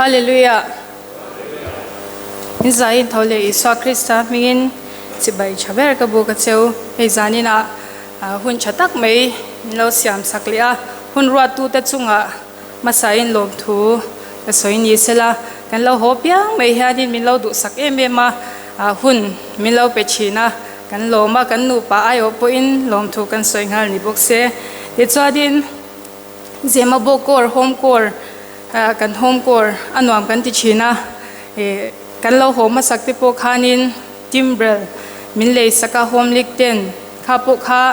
Hallelujah. In zaiin tho leh Isua Krista hmingin chibai tha ber ka bu ka cheu. Hei zaninah hun tha tak mai min lo siam sak leh a, hun ruattute chungah hmasain lawmthu ka sawi ni sela, kan lo haw piang mai hianin min lo duhsak em em a, hun min lo pe thin a, kan lawm a, kan nupa aiawh pawhin lawmthu kan sawi nghal ni bawk se. Tichuanin Zemabawk Corps Home Corps kan Home Corps a nuam kan ti thin a, kan lo haw hmasak te pawh khanin Timbrel min lei sak a, Home League ten kha pawh kha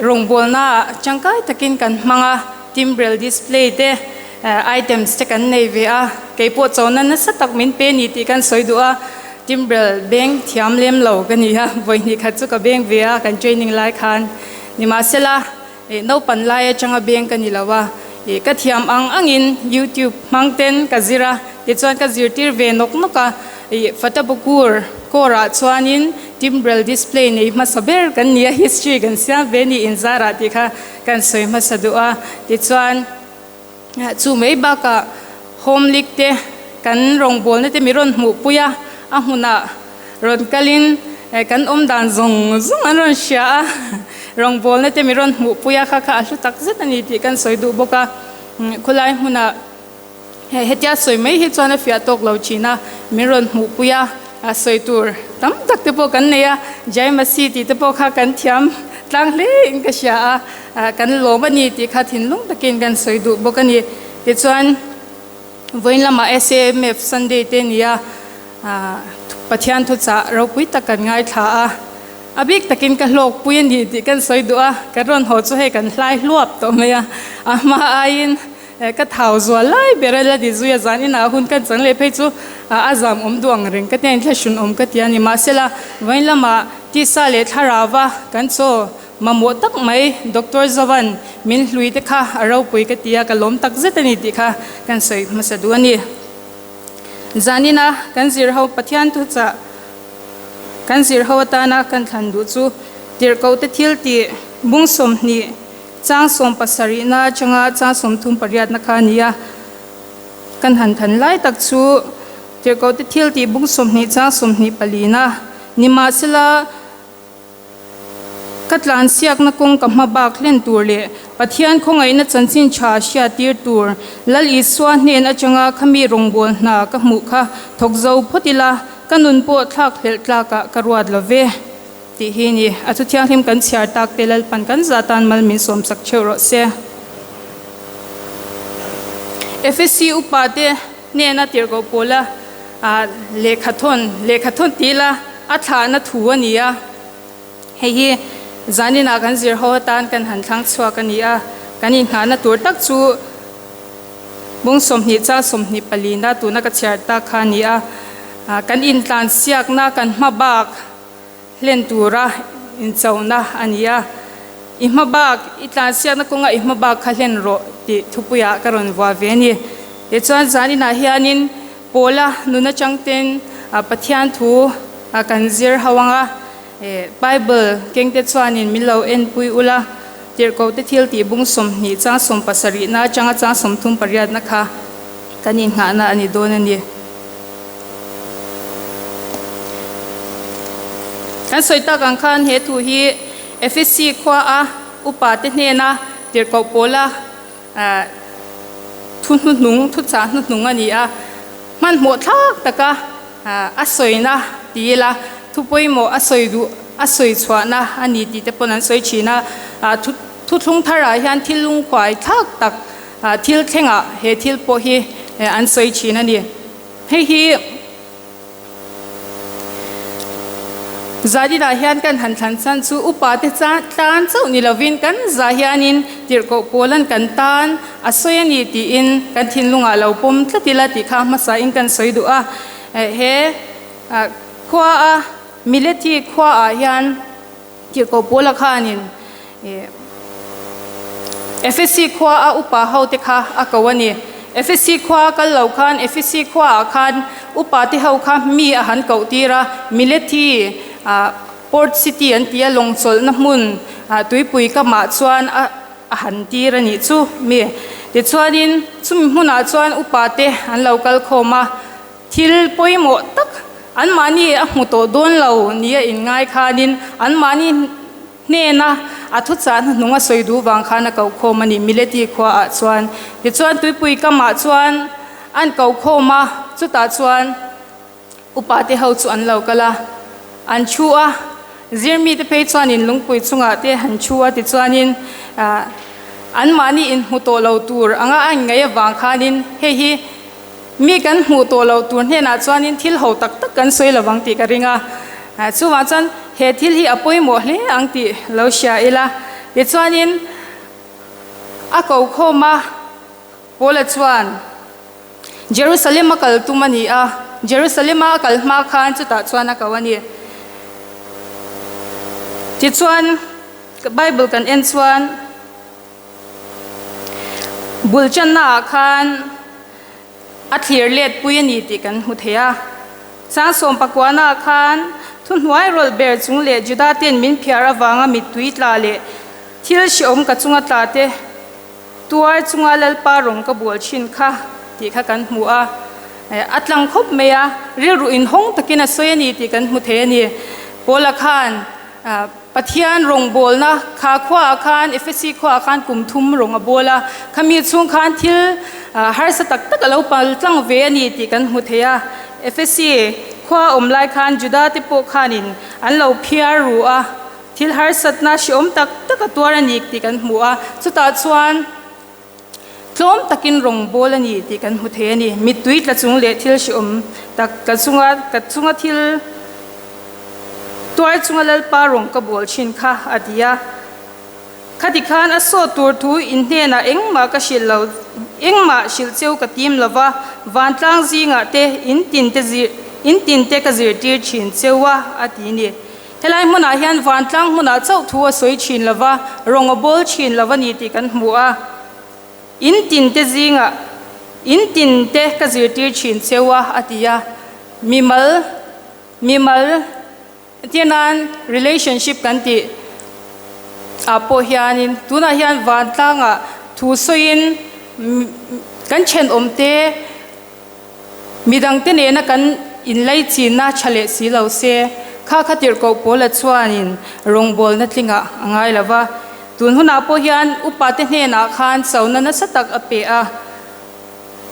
rawngbawlna tangkai takin kan hmang a, Timbrel display te items te kan nei ve a, kei pawh chona nasa tak min pe ni tih kan sawi duh a, Timbrel beng thiam lem lo ka ni a, vawi hnih khat chu ka beng ve a kan training lai khan. Nimahsela naupan lai atanga beng ka ni lo a, ka thiam ang angin YouTube hmang ten ka zir a, tichuan ka zirtir ve nawk nawk a, Fatabukur kawrah chuanin Timbrel display nei hmasa ber kan ni a, history kan siam ve ni inzarah tih kha kan sawi hmasa duh a, tichuan chu mai bakah home league te kan rawngbawlna te mi rawn hmuh pui a, a hmunah rawn kalin kan awm dan zawng zawng an rawn hria a, rawngbawlna te mi rawn hmuh pui a kha kha a hlu tak zet a ni tih kan sawi duh bawk a, khawlai hmunah hetia sawi mai hi chuan a fiah tawk lo thin a, min rawn hmuh pui a, sawi tur tam tak te pawh kan nei a, Jai Masih tih te pawh kha kan thiam tlang hle in ka hria a, kan lawm a ni tih kha thinlung takin kan sawi duh bawk a ni. Tichuan vawiin lamah SAMF Sunday te ni a, Pathian thuchah ropui tak kan ngaithla a, A bik takin ka hlawkpui a ni tih kan sawi duh a, ka rawn haw chu hei kan hlai hluap tawh mai a, a hma aiin ka thau zual lai ber a la ti zui a, zan inah hun kan chang leh phei chu a zam awm duh ang reng ka tia, inthlahrun awm ka ti a ni. Mahsela, vawiin lamah tisa leh thlarauva kan chaw mamawh tak mai Doctor Zovan min hlui te kha a ropui ka ti a, ka lawm tak zet a ni tih kha kan sawi hmasa duh a ni. Zanina kan zir ho Pathian thuchah Kan zir ho atana kan thlan duh chu tirhkohte thil tih bung 20 chang 70na atanga chang 38na kha a ni a. Kan han than lai tak chu tirhkohte thil tih bung 20 chang 24na nimahsela Ka tlansiakna kawng ka hma bak hlen tur leh Pathian khawngaihna chanchin tha hriattir tur Lal Isua hnen atanga khami rawngbâwl hna ka hmuh kha thawk zo phawt ila, ka nun pawh thlak hlelh tlakah ka ruat lo ve tih hi ni. A thu thianghlim kan chhiar tak te Lalpan kan zah tan mal min sawmsak theuh rawh se. Efesi upa te hnena tirhkoh pawla lehkhathawn, lehkhathawn tih ila a thlahna thu a ni a. Hei hi zaninah kan zir ho atan kan han thlang chhuak a ni a, kan inngahna tur tak chu bung 20 chang 24 na tuna ka chhiar tak kha a ni a. Kan intlansiakna kan hma bak hlen tura inchona a ni a. I hma bak, i tlansiakna kawnga i hma bak kha hlen rawh tih thupuiah ka rawn vuah ve a ni. Tichuan zaninah hianin Pawla nun atangten Pathian thu kan zir ho ang a, Bible kengte chuanin min lo enpui ula, Tirhkohte thil tih bung 20 chang 70na atanga chang 38na kha kan inngahna a ni dawn a ni. Kan sawi tak ang khan he thu hi Efesi khua a upate hnena Tirhkoh Pawla Thu hnuhnung, thuchah hnuhnung a ni a, hmanhmawh thlak taka a sawina ti ila, thu pawimawh a sawi duh, a sawi chhuahna a ni tih te pawn an sawi thin a. Thuthlung tharah hian thil lungkhuai thlak tak thil thlengah he thil pawh hi an sawi thin a ni. Hei hi. Zaninah hian kan han thlan chhan chu upa te tan chauh ni lovin kan zah hianin tirhkoh pawlan kan tan a sawi a ni tiin kan thinlungah lo pawm tlat ila tih kha hmasain kan sawi duh a. He khua a Milethi khuaah hian tirhkoh pawla khanin Efesi khua a upa ho te kha a ko a ni. Efesi khua a kal lo khan Efesi khua ah khan upa te ho kha mi a han koh tir a, Milethi Port City an ti a, lawngchawlhna hmun tuipui kamah chuan a han tir a nih chu mi. Tichuanin chumi hmunah chuan upa te an lo kal khawm a, thil pawimawh tak anmahni a hmu tawh dawn lo nia inngai khanin anmahni hnena a thuchah hnuhnung a sawi duh vang khan a koh khawm a ni Mileti khuaah chuan. Tichuan tuipui kamah chuan an koh khawm a, chutah chuan Upa te ho chu an lo kal a, an thu a, zirmi te phei chuanin lungpui chungah te han thu a tichuanin anmahni inhmu tawh lo tur anga a inngaih avang khanin hei hi mi kan hmuh tawh lo tur hnenah chuanin thil ho tak tak kan sawi lovang tih ka ring a, chuvang chuan he thil hi a pawimawh hle ang tih lo hria ila tichuanin a ko khawm a. Paula chuan, Jerusalem a kal tum a ni a, Jerusalem-a a kal hma khan chutah chuan a ko a ni. Tichuan, Bible kan en chuan bul channaah khan a thlir let pui a ni tih kan hmu thei a. Changsawm pakuanaah khan thuhnuai rawlh ber chung leh Juda ten min phiar avanga mittui tla leh thil hrehawm ka chunga tla te, Tuar chunga Lalpa rawng ka bual thin kha tih kha kan hmu a, a tlang khawp mai a, rilru inhawng takin a sawi a ni tih kan hmu thei a ni. Paula khan Pathian rawngbawlna kha khuaah khan, Efesi khuaah khan kum thum rawng a bawl a, khami chhung khan thil harsa tak tak a lo pal tlang ve a ni tih kan hmu thei a. Efesi khua awm lai khan Juda te pawh khanin an lo phiar ru a. Thil harsatna hreawm tak tak a tuar a ni tih kan hmu a, chutah chuan tlawm takin rawng bawl a ni tih kan hmu thei a ni. Mittui tla chung leh thil hreawm tak ka chunga ka chunga thil tuar chunga Lalpa rawng ka bawl thin kha a ti a. Khati khan a sawt tur thu in hnenah engmah ka hrilh lo engmah hrilh cheu ka tim lo va, vantlang zingah te in tin te zir in tin te ka zirtir thin cheu a a ti ni. Helai hmunah hian vantlang hmunah chauh thu a sawi thin lo va, rawng a bawl thin lo a ni tih kan hmu a. In tin te zingah, in tin te ka zirtir thin cheu a, a ti a. Mimal, mimal tir nan relationship kan tih ah pawh hianin tunah hian vantlangah thu sawiin kan thenawm te, Midangte nena kan inlaichinna tha leh si lo se, kha kha tirhkoh Paula chuanin rawngbawlna tlingah a ngai lo va. Tun hunah pawh hian upate hnenah khan chona nasa tak a pe a.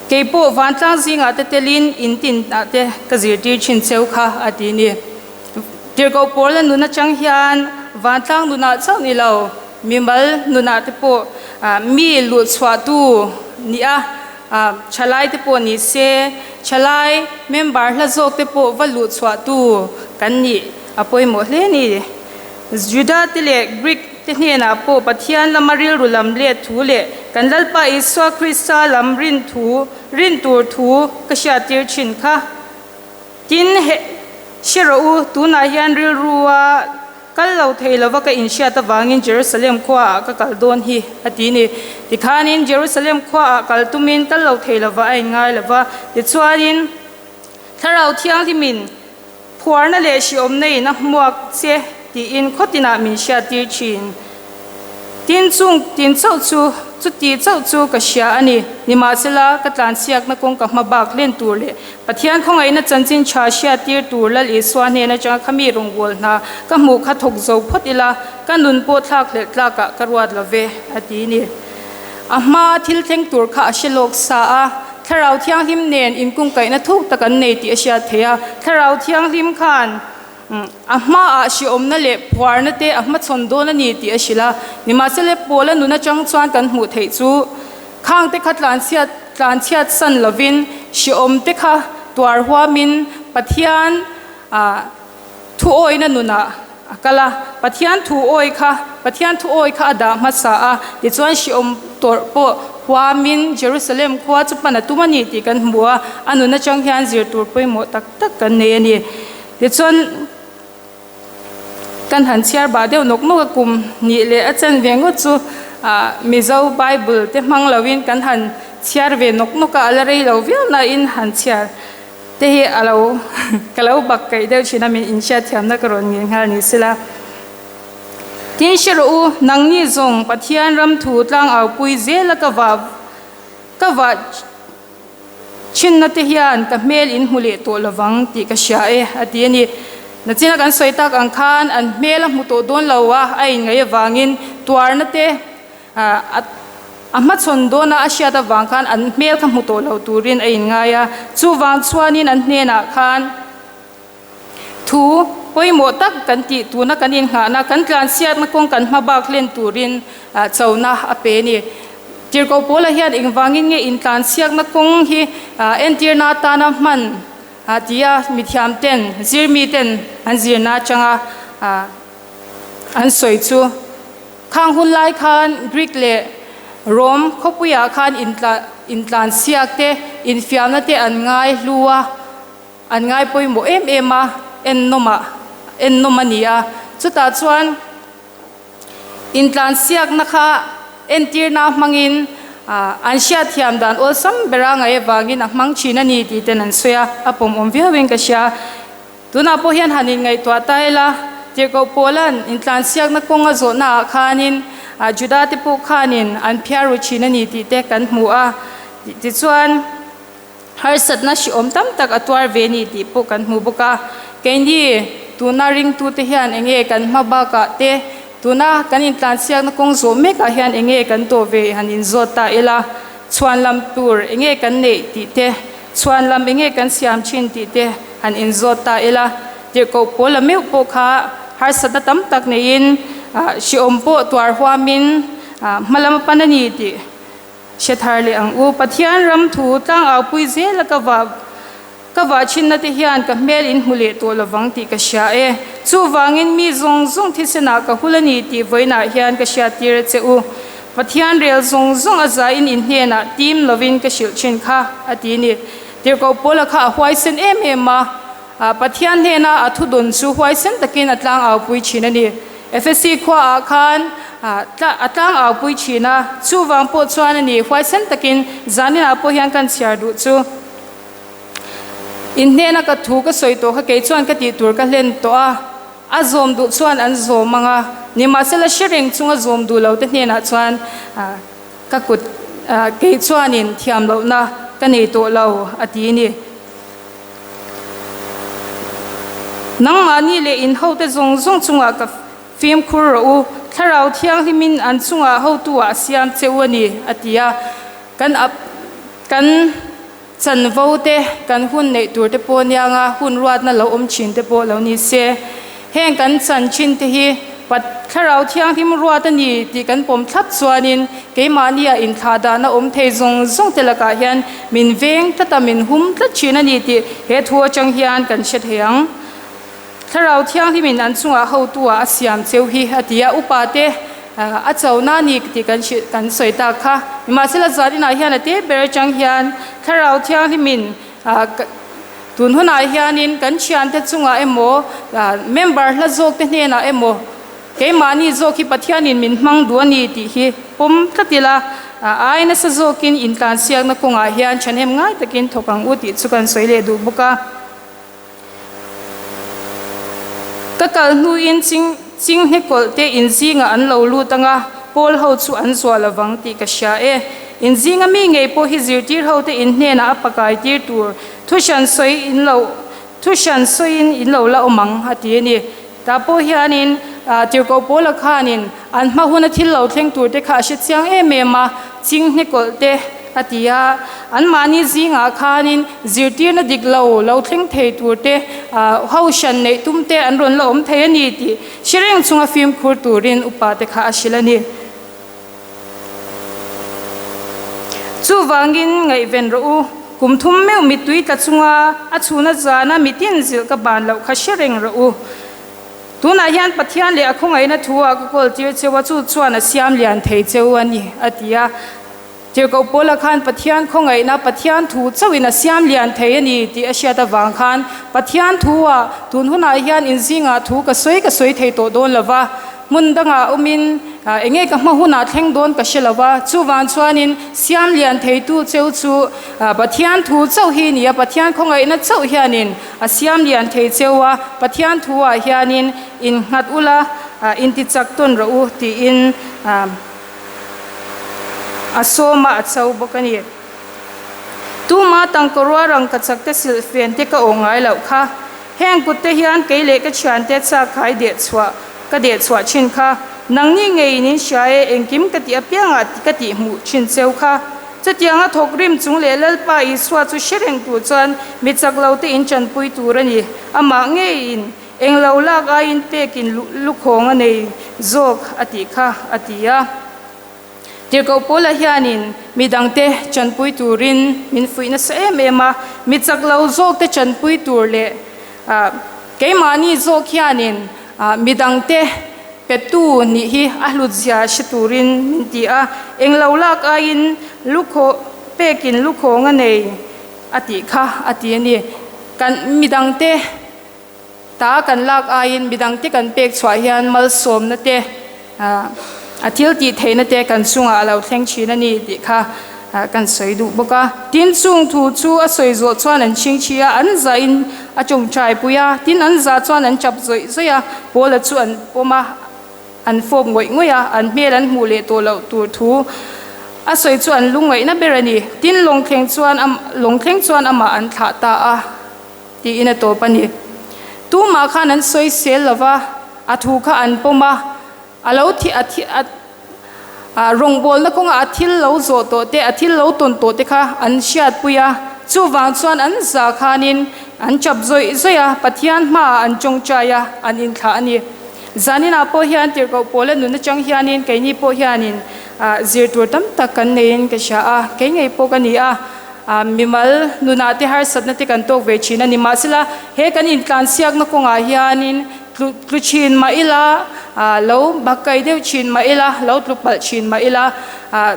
Kei pawh vantlang zingah te telin in tinah te ka zirtir thin cheu kha a ti ni. Tirhkoh Paula nun atang hian vantlang nunah chauh ni lo, mimal nunah te pawh mi luhchhuahtu nia Thalai te pawh ni se, thalai member hla zawk te pawh va luh chhuah tu kan nih a pawimawh hle ni. Juda te leh Greek te hnenah pawh Pathian lama rilru lam let thu leh kan Lalpa Isua Krista lam rin thu rin tur thu ka hriattir thin kha. Tin, he hre rawh u, tunah hian rilrua kal lo thei lova ka inhriat avangin Jerusalem khuaah ka kal dawn hi, a ti ni. Tikhanin Jerusalem khuaah kal tumin kal lo thei lova a inngai lova, tichuanin Thlarau Thianghlimin phuarna leh hriawmna in a hmuak che tiin khaw tinah min hriattir thin. Tin, chung tin chauh chu, chuti chauh chu ka hria a ni. Nimahsela, ka tlanchhiakna kawng ka hma bak hlen tur leh Pathian khawngaihna chanchin tha hriattir tur Lal Isua hnen atanga khami rawngbâwl hna ka hmuh kha thawk zo phawt ila, ka nun pawh thlak hlelh tlakah ka ruat lo ve, a ti ni. A hma thil thleng tur kha a hre lawk sa a, Thlarau Thianghlim nen inkungkaihna thuk tak an nei tih a hriat theih a. Thlarau Thianghlim khan a hmaah hriawmna leh phuarna te a hmachhawn dawn a ni tih a hrilh a. Nimahsela, Paula nun atang chuan kan hmuh theih chu khang te kha tlanchhiat tlanchhiat san lovin hriawm te kha tuar huamin Pathian thu awina nunah a kal a. Pathian thu awi kha Pathian thu awi kha a dah hmasa a, tichuan hriawm tawrh pawh huamin Jerusalem khua chu pan a tum a ni tih kan hmu a, a nun atang hian zir tur pawimawh tak tak kan nei a ni. Tichuan, kan han chhiar bah deuh nawk nawk a, kum hnih leh a chen ve ngawt chu Mizo Bible te hmang loin kan han chhiar ve nawk nawk a, a la rei lo viau nain han chhiar te hi a lo ka lo bak kaih deuh thin a, min inhriat thiamna ka rawn ngei nghal ni sela. Tin hre rawh u, nangni zawng Pathian ram thu tlangau pui zela ka vah. Ka vah Thinna te hian ka hmel in hmu leh tawh lovang tih ka hria e, a ti a ni. Nachina kan sawi tak ang khan an hmel a hmu tawh dawn lo a, a inngaih avangin tuarna te a hmachhawn dawna a hriat avang khan an hmel kha hmu tawh lo turin a inngai a. Chuvang chuanin an hnenah khan. Thu pawimawh tak kan tih tuna kan inngahna, kan tlansiatna kawng kan hma bak hlen turin chona a pe a ni. Tirhkoh Paula hian engvangin nge intlansiakna kawng hi entirna atana hman tia mithiamten, zirmiten an zirna atanga an sawi chu. Khang hun lai khan Greek leh Rom khawpuiah khan intlansiak te, infiamna te an ngai hlu a. An ngai pawimawh em em a, ennawm ah ennawm a ni a, chutah chuan intlansiakna kha entirna hmangin an hriatthiam dan awlsam bera ngaih avangin a hmang thin a ni tih ten an sawi a, a pawmawm viauin ka hria. Tunah pawh hian han inngaihtuah ta ila, Tirhkoh Paula'n intlansiakna kawng a zawhna ah khanin Juda te pawh khanin an phiar ru thin a ni tih te kan hmu a, tichuan, Harsatna hrehawm tam tak a tuar ve ni tih pawh kan hmu bawk a. Keini tuna ringtute hian enge kan hma bakah te, tuna kan intlansiakna kawng zawh mekah hian enge kan tawh ve han inzawt ta ila, chhuan lam tur enge kan neih tih te, chhuan lam enge kan siam thin tih te han inzawt ta ila, tirhkoh pawl a meuh pawh kha harsatna tam tak neiin hrehawm pawh tuar huamin hma lam a pan a ni tih Hre thar leh ang u. Pathian ram thu tlangau pui zela ka vah ka vah thinna te hian ka hmel in hmu leh tawh lovang tih ka hria e. Chuvangin mi zawng zawng thisenah ka hul a ni tih vawiinah hian ka hriattir a che u. Pathian rel zawng zawng a zain in hnenah tim lovin ka hrilh thin kha a ti ni. Tirhkoh Paula kha a huaisen em em a. Pathian hnena a thudawn chu huaisen takin a tlangau pui thin a ni. Efesi khuaah khan a tlangau pui thin a, chuvang pawh chuan a ni huaisen takin zaninah pawh hian kan chhiar duh chu. In hnena ka thu ka sawi tawh kha kei chuan ka tih tur ka hlen tawh a, a zawm duh chuan an zawm ang a, nimahsela hre reng chunga zawm duh lo te hnenah chuan ka kut kei chuanin thiam lohna ka nei tawh lo a ti a ni. Nangmahni leh in hote zawng zawng chungah ka fimkhur rawh u, Thlarau Thianghlimin an chungah hotu-ah a siam che u a ni, a ti a. Kan kan chanvo te, kan hun neih tur te pawh nianga hun ruatna lo awm thin te pawh lo ni se. Heng kan chan thin te hi Pat Thlarau Thianghlim ruat a ni tih kan pawm thlap chuanin keimahnia inthlah dahna awm thei zawng zawng te lakah hian min veng tlat a, min hum tlat thin a ni tih he thu atang hian kan hre thei ang. Thlarau Thianghlimin an chungah hotu-ah a siam cheu hi a ti a, upa te a chona a ni tih kan hrilh kan sawi tak kha. Nimahsela zaninah hian a te ber atang hian Thlarau Thianghlimin Tun hunah hianin kan thiante chungah emaw, member hla zawkte hnenah emaw keimahni zawk hi Pathianin min hmang duh a ni tih hi pawm tlat ila, a ai nasa zawkin intlansiakna kawngah hian thahnem ngai takin thawk ang u tih chu kan sawi leh duh bawk a. Ka kal hnuin ching chinghne kawlh te inzingah an lo lut ang a, Paul ho chu an zuah lovang tih ka hria e. Inzinga mi ngei pawh hi zirtir ho te in hnenah a pakai tir tur thu hran sawi in lo thu hran sawiin in lo la awm ang a ti a ni. Tah pawh hianin Tirhkoh Paula khanin an hma huna thil lo thleng tur te kha a hre chiang em em a, chinghne kawlh te a ti a. Anmahni zingah khanin zirtirna dik lo lo thleng thei tur te ho hran neih tum te an rawn la awm thei a ni tih hre reng chunga fimkhur turin upa te kha a hrilh a ni. Chuvangin ngaihven rawh u, kum thum meuh mittui tla chunga a chhuna zana mitin zilh ka ban loh kha hre reng rawh u. Tunah hian Pathian leh a khawngaihna thu ah ka kawl tir cheu a, chu chuan a siam lian thei cheu a ni, a ti a. Tirhkoh Paula khan Pathian khawngaihna Pathian thu chauhin a siam lian thei a ni tih a hriat avang khan Pathian thu ah tun hunah hian inzingah thu ka sawi ka sawi thei tawh dawn lo va, Hmun dangah awmin enge ka hma hunah thleng dawn ka hre lo va, chuvang chuanin siam lian theitu cheu chu Pathian thu chauh hi ni a, Pathian khawngaihna chauh hianin a siam lian thei cheu a, Pathian thuah hianin innghat ula intichak tawn rawh u tiin a sawm a, a cho bawk a ni. Tuma tangkarua rangkachak te silhfen te ka awh ngai loh kha. Heng kut te hian kei leh ka thiante chak khai dehchhuah ka dehchhuah thin kha. Nangni ngeiin in hria e, engkim ka tih apiangah ka tih hmuh thin cheu kha. Chutianga thawk rim chung leh Lalpa Isua chu hre reng tur chuan mi chak lo te in tanpui tur a ni. Amah ngeiin englo lak aiin pekin lukhawng a nei zawk a tih kha a ti a. Tirhkoh Paula hianin mi dangte chanpui turin min fuih nasa em em a, mi chak lo zawkte chanpui tur leh keimahni zawk hianin mi dangte petu nih hi a hlutzia hre turin min ti a, englo lak aiin lukhaw pekin lukhawng a nei a tih kha a ti a ni. Kan mi dangte. Ta kan lak aiin midangte kan pek chhuah hian malsawmna te, a thil tih theihna te kan chungah a lo thleng thin a ni tih kha kan sawi duh bawk a. Tin, chung thu chu a sawi zawh chuan an chhingchhi a, an zahin a tawngtai pui a, tin an za chuan an chap zawih zawih a, Paula chu an pawm a, an fawp ngawih ngawih a, an hmel an hmuh leh tawh loh tur thu a sawi chu an lungngaihna ber a ni. Tin, lawngthleng chuan lawngthleng chuan amah an thlah ta a. Tiin a tawp a ni. Tumah khan an sawi sel lo va, a thu kha an pawm a, a lo thi a thi a a rawngbawlna kawngah a thil lo zawh tawh te, a thil lo tawn tawh te kha an hriatpui a, chuvang chuan an za khanin an chap zawih zawih a, Pathian hmaah an tawngtai a, an inthlah a ni. Zaninah pawh hian tirhkoh pawla nun atang hianin keini pawh hianin zir tur tam tak kan neiin ka hria a, kei ngei pawh ka ni a. Mimal nunah te harsatna te kan tawk ve thin a ni. Mahsela he kan intlansiakna kawngah hianin tlu tlu thin mah ila, lo bakkai deuh thin mah ila, lo tlu palh thin mah ila,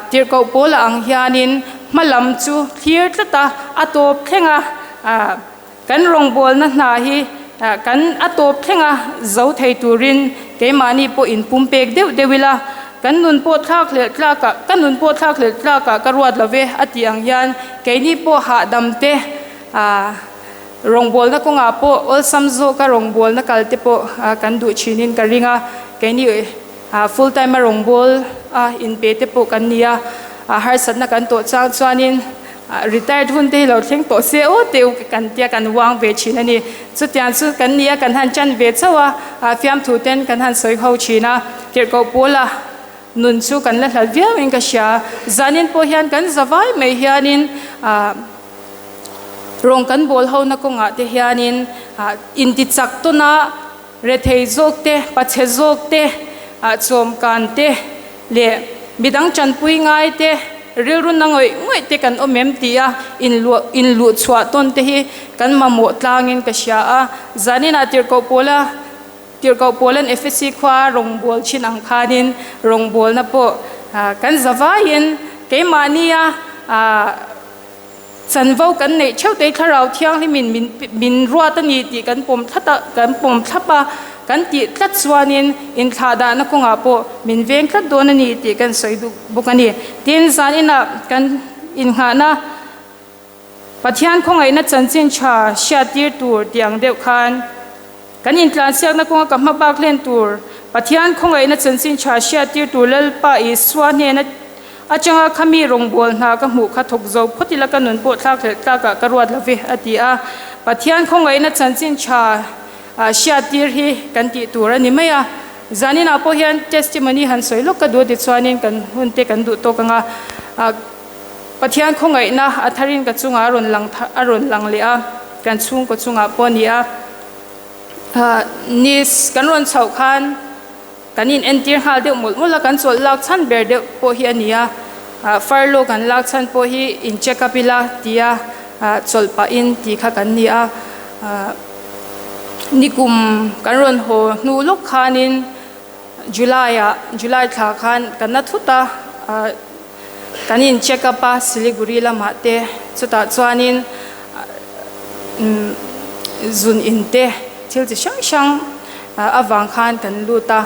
tirhkoh pawla ang hianin hma lam chu thlir tlat a, a tawp thleng a, kan rawngbawlna hna hi kan a tawp thleng a zo thei turin keimahni pawh inpumpek deuh deuh ila, kan nun pawh thlak hlelh tlakah ka nun pawh thlak hlelh tlakah ka ruat lo ve a tih ang hian keini pawh hahdam te rawngbawlna kawngah pawh awlsam zawka rawngbawlna kal te pawh kan duh thinin ka ring a, keini full time a rawngbâwl a inpe te pawh kan ni a, harsatna kan tawh chang chuanin Retired hun te hi lo thleng tawh se aw teu kan tia kan uang ve thin a ni. Chutiang chu kan ni a, kan han chan ve chauh a, fiamthu ten kan han sawi ho thin a, tirhkoh pawla nun chu kan la hlat viau in ka hria. Zanin pawh hian kan za vai mai hianin rawng kan bawl ho na kawngah te hianin intichak tawn a, rethei zawk te, pachhe zawk te, chawmkan te leh midang tanpui ngai te, rilru na ngawih ngawih te kan awm em tih a inluah inluh chhuah tawn te hi kan mamawh tlangin ka hria a. Zaninah tirhkoh pawla tirhkoh pawlan Efesi khua rawngbâwl thin ang khanin rawngbâwlna pawh kan za vaiin keimahnia Chanvo kan neih theuh te Thlarau Thianghlimin min min ruat a ni tih kan pawm thlat a, kan pawm thlap a, kan tih tlat chuanin inthlahdahna kawngah pawh min veng tlat dawn a ni tih kan sawi duh bawk a ni. Tin, zan inah kan innghahna Pathian khawngaihna chanchin tha hriattir tur tih ang deuh khan kan intlansiakna kawnga ka hma bak hlen tur Pathian khawngaihna chanchin tha hriattir tur Lalpa Isua hnena Atanga khami rawngbâwl hna ka hmuh kha thawk zo phawt ila ka nun pawh thlak hlelh tlakah ka ruat lo ve, a ti a. Pathian khawngaihna chanchin tha hriattir hi kan tih tur a ni mai a. Zaninah pawh hian testimony han sawi lawk ka duh a ti chuanin kan hun te kan duh tawk ang a. Pathian khawngaihna a tharin ka chungah a rawn lang a rawn lang leh a, kan chhungkaw chungah pawh a ni a. Ni kan rawn chhoh khan. Kan in entir nghal deuh mawlh mawlh a, kan chawlh lak chhan ber deuh pawh hi a ni a, furlough kan lak chhan pawh hi in check up ila tia chawlh pahin tih kha kan ni a, nikum kan rawn haw hnu lawk khanin July ah July thla khan kan na thut a, kan in check up a Siliguri lamah te chutah chuanin zun in te thil chi hrang hrang avang khan kan lut a,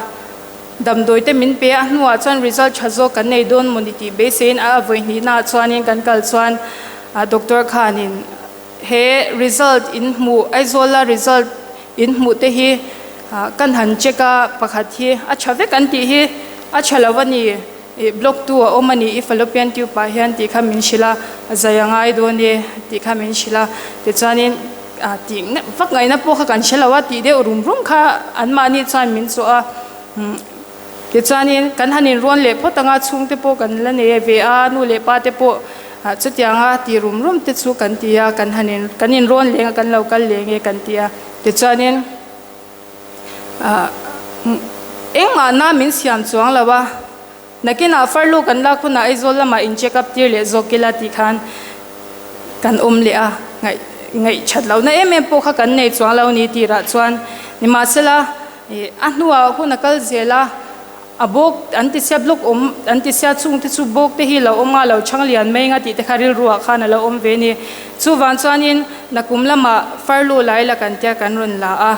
damdawi te min pe a hnuah chuan result tha zawk kan nei dawn mawni tih beiseiin a vawihnihna ah chuanin kan kal chuan doctor khanin he result in hmuh Aizawl a result in hmuh te hi kan han check a pakhat hi a tha vek an tih hi a tha lo a ni. Ih block tu a awm a ni i fallopian tube ah hian tih kha min hrilh a, a zai a ngai dawn e tih kha min hrilh a, tichuanin ah tih vak ngaihna pawh kha kan hre lo a tih deuh rum rum kha anmahni chuan min chawh a, umm tichuanin kan han inrawn leh phawt anga chhungte pawh kan la nei ve a, nu leh pa te pawh ah chutianga tih rum rum te chu kan ti a, kan han in kan inrawn leng a kan lo kal leng e kan ti a, tichuanin. Engmah na min siam chuang lo a, nakinah farlu kan lak hunah Aizawl lamah in check up tir leh zawk ila tih khan kan awm leh a, ngaih ngaih that lohna em em pawh kha kan nei chuang lo ni tirah chuan nimahsela a hnuah hun a kal zel a. A bawk an ti sia block awm an ti sia chungte chu bawk te hi lo awm nga lo chhang lian mai nga tih te kha rilru ah khan a lo awm ve ni. Chuvang chuanin nakum lamah farlu lai la kan tia kan rawn la a,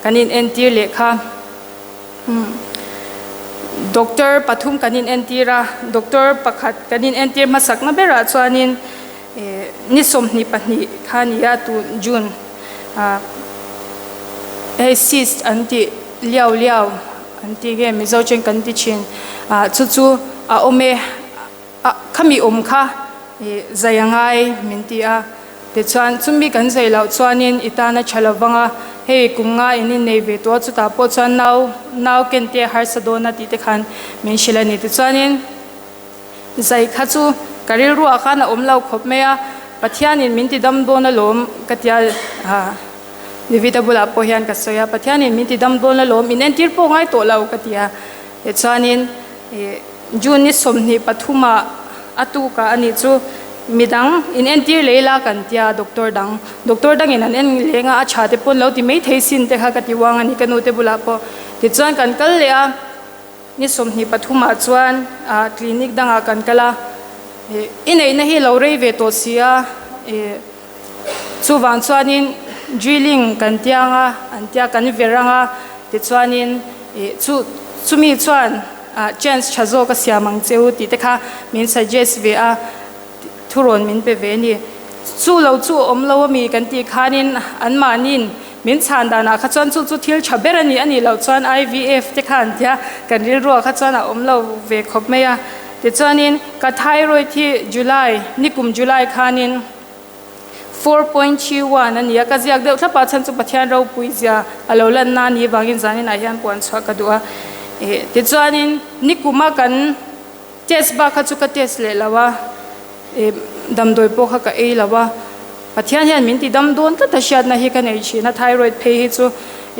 kan in entir leh kha umm doctor pathum kan in entir a, doctor pakhat kan in entir hmasak na berah chuanin eh ni 22 kha a ni a tun June ah hei cyst an tih liau liau. An ti nge Mizo chen kan ti thin ah chu chu a awm e ah khami awm kha ih zai a ngai min ti a tichuan chumi kan zai loh chuanin i tan a tha lo vang a hei kum nga in innei ve tawh a chutah pawh chuan nau nau ken te a harsa dawn a tih te khan min hrilh a ni tichuanin zai kha chu ka rilruah khan a awm lo khawp mai a Pathianin min ti dam dawn alawm ka tia ah. David-a bulah pawh hian ka sawi a, Pathianin min ti dam dawn alawm, in entir pawh ngai tawh lo ka ti a. Tichuanin June ni 23 ah a tukah a nih chu midang in entir lei la kan tia doctor dang, doctor dangin an en leng a, a tha te pawn lo ti mai thei sin te kha ka ti uang a ni ka nu te bulah pawh. Tichuan kan kal leh a, ni 23 ah chuan clinic dangah kan kal a, i neihna hi lo rei ve tawh si a, Chuvang chuanin drilling kan tiang a, an tia kan ver ang a, tichuanin ih chu chumi chuan ah chance tha zawk a siam ang che u tih te kha min suggest ve a, thurawn min pe ve a ni. Chu lo chu awm lo ami kan tih khanin anmahniin min chhan danah kha chuan chu chu thil tha ber a ni, a nih loh chuan IVF te kha an tia kan rilruah kha chuan a awm lo ve khawp mai a. Tichuanin ka thyroid hi July, nikum July khanin 4.31 a ni a, ka ziak deuh thlap a, chhan chu Pathian ropui zia a lo lan na ni vangin zanin ah hian puan chhuah ka duh a. Ih tichuanin nikuma kan test bak kha chu ka test leh lo a, ih damdawi pawh kha ka ei lo a, Pathian hian min ti dam dawn tlat a hriatna hi ka nei thin a, thyroid phei hi chu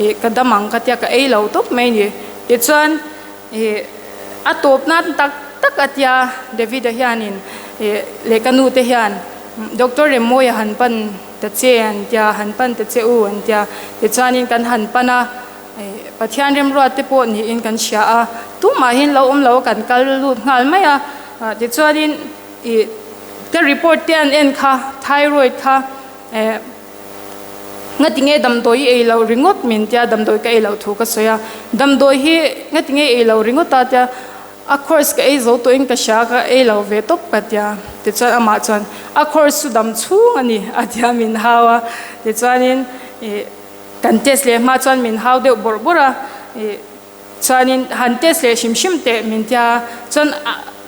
ih ka dam ang ka tia ka ei lo tawp mai a ni. Tichuan Ih a tawp nan tak tak a tia David-a hianin ih leh ka nu te hian Doctor Remawia han pan ta che an tia, han pan ta che u an tia. Tichuanin kan han pan a, ih Pathian remruat te pawh niin kan hria a, tumahin lo awm lo kan kal lut nghal mai a. Tichuanin ih ka report te an en kha thyroid kha eh. Ngatinge damdawi i ei loh ringawt min tia damdawi ka ei loh thu ka sawi a, damdawi hi ngatinge i ei loh ringawt a tia a course ka ei zo tawhin ka hria ka ei lo ve tawp ka tia tichuan amah chuan a course chu dam chhung a ni a tia min hau a tichuanin ih kan test leh hma chuan min hau deuh bawrh bawrh a ih Chuanin han test leh hrim hrim teh min tia chuan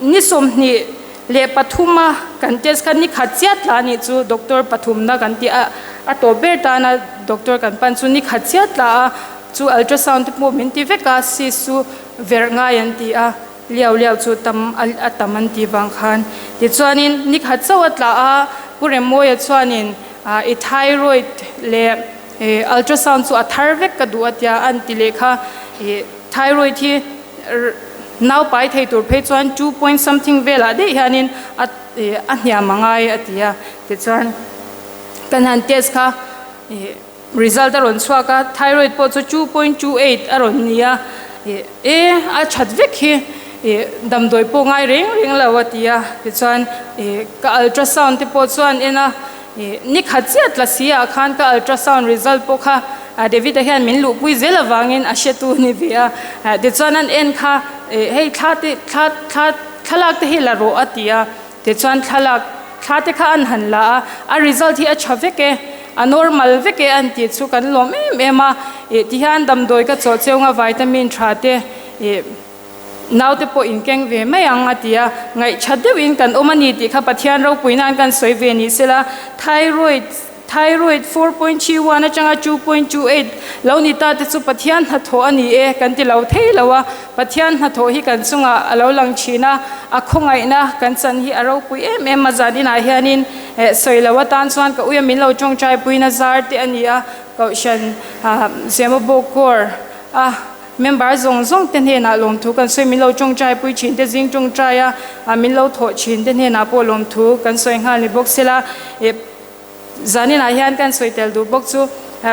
ni 23 a kan test kha ni khat chiah tla a nih chu doctor pathumna kan tih a a tawp ber tana doctor kan pan chu ni khat chiah tla a chu ultrasound te pawh min ti vek a cyst chu verh ngai an ti a liau liau chu tam a tam an tih vang khan tichuanin ni khat chauh a tla a Pu Remawia chuanin i thyroid leh Ih ultrasound chu a thar vek ka duh a tia an ti leh kha ih thyroid hi nau pai thei tur phei chuan two point something velah daih hianin a ih a hniam a ngai a ti a tichuan kan han test kha ih result a rawn chhuak a thyroid pawh chu 2.28 a rawn ni a ih e a that vek hi ih damdawi pawh ngai reng reng lo a ti a tichuan ih ka ultrasound te pawh chuan en a. Ih, ni khat chiah tla si ah khan ka ultrasound result pawh kha David-a hian min luhpui zel avangin a hretu ni ve a. Tichuan an en kha ih hei thla te thla thla thlalak te hi la rawh a ti a. Tichuan thlalak thla te kha an han la a, a result hi a tha vek e, a normal vek e an tih chu kan lawm em em a. Ih, tihian damdawi ka chawh cheu nga vitamin tha te ih. Naute pawh in keng ve mai ang a ti a, ngaihṭha deuhin kan awm a ni tih kha Pathian ropui nan kan sawi ve ni sela, thyroid thyroid 4.31 atanga 2.28 lo ni ta te chu Pathian hnathawh a ni e kan ti lo thei lo a, Pathian hnathawh hi kan chungah a lo lang thin a, a khawngaihna kan chan hi a ropui em em a, zan inah hianin eh sawi lo atan chuan ka uia min lo tawngtai puina zar te a ni a, Kohhran Zemabawk Corps a. Member zawng zawng te hnenah lawmthu kan sawi, min lo tawngtai pui thin te zing tawngtai a, min lo thawh thin te hnenah pawh lawmthu kan sawi nghal ni bawk sela. Eh, zaninah hian kan sawi tel duh bawk chu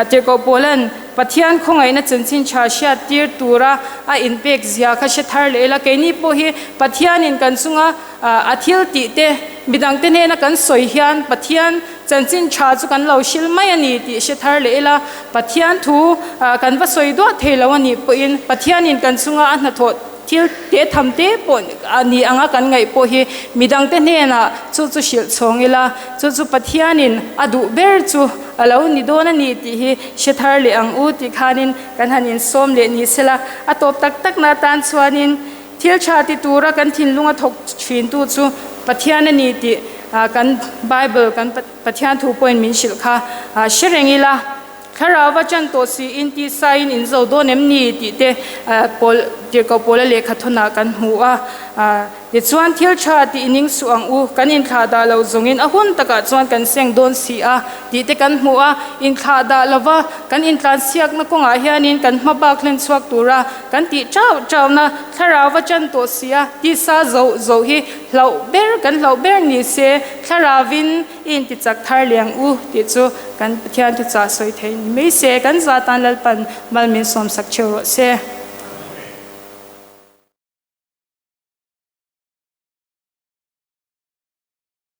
Tirhkoh Paula'n Pathian khawngaihna chanchin tha hriat tir tura a inpek zia kha hre thar leh ila, keini pawh hi Pathianin kan chunga a thil tih te midangte hnena kan sawi hian Pathian Chanchin tha chu kan lo hril mai a ni tih hre thar leh ila, Pathian thu kan va sawi duah thei lo a nih pawhin Pathianin kan chunga a hnathawh thil te tham te pawh a ni anga kan ngaih pawh hi midangte hnenah chu chu hrilh chhawng ila, chu chu Pathianin a duh ber chu a lo ni dawn a ni tih hi hre thar leh ang u tih khanin kan han insawm leh ni sela, a tawp tak takna atan chuanin Thil tha ti tura kan thinlunga thawk thintu chu Pathian a ni tih kan Bible, kan Pathian thu pawhin min hrilh kha hre reng ila. Thlarauva chan tawh siin tisaiin in zo dawn em ni tih te pawl tirhkoh pawla lehkha thawnah kan hmu a. Tichuan thil tha tih ning suh ang u, kan inthlah dah lo zawngin a hun takah chuan kan seng dawn si a tih te kan hmu a. Inthlah dah lova kan intlansiakna kawngah hianin kan hma bak hlen chhuak tura Kan tih chauh chauhna thlarau va chan tawh si a, tisa zoh zoh hi hlauh ber kan hlauh ber ni se, thlarauvin i intichak thar liang u tih chu kan Pathian thuchah sawi thei ni mai se, kan zatan Lalpan mal min sawmsak theuh rawh se.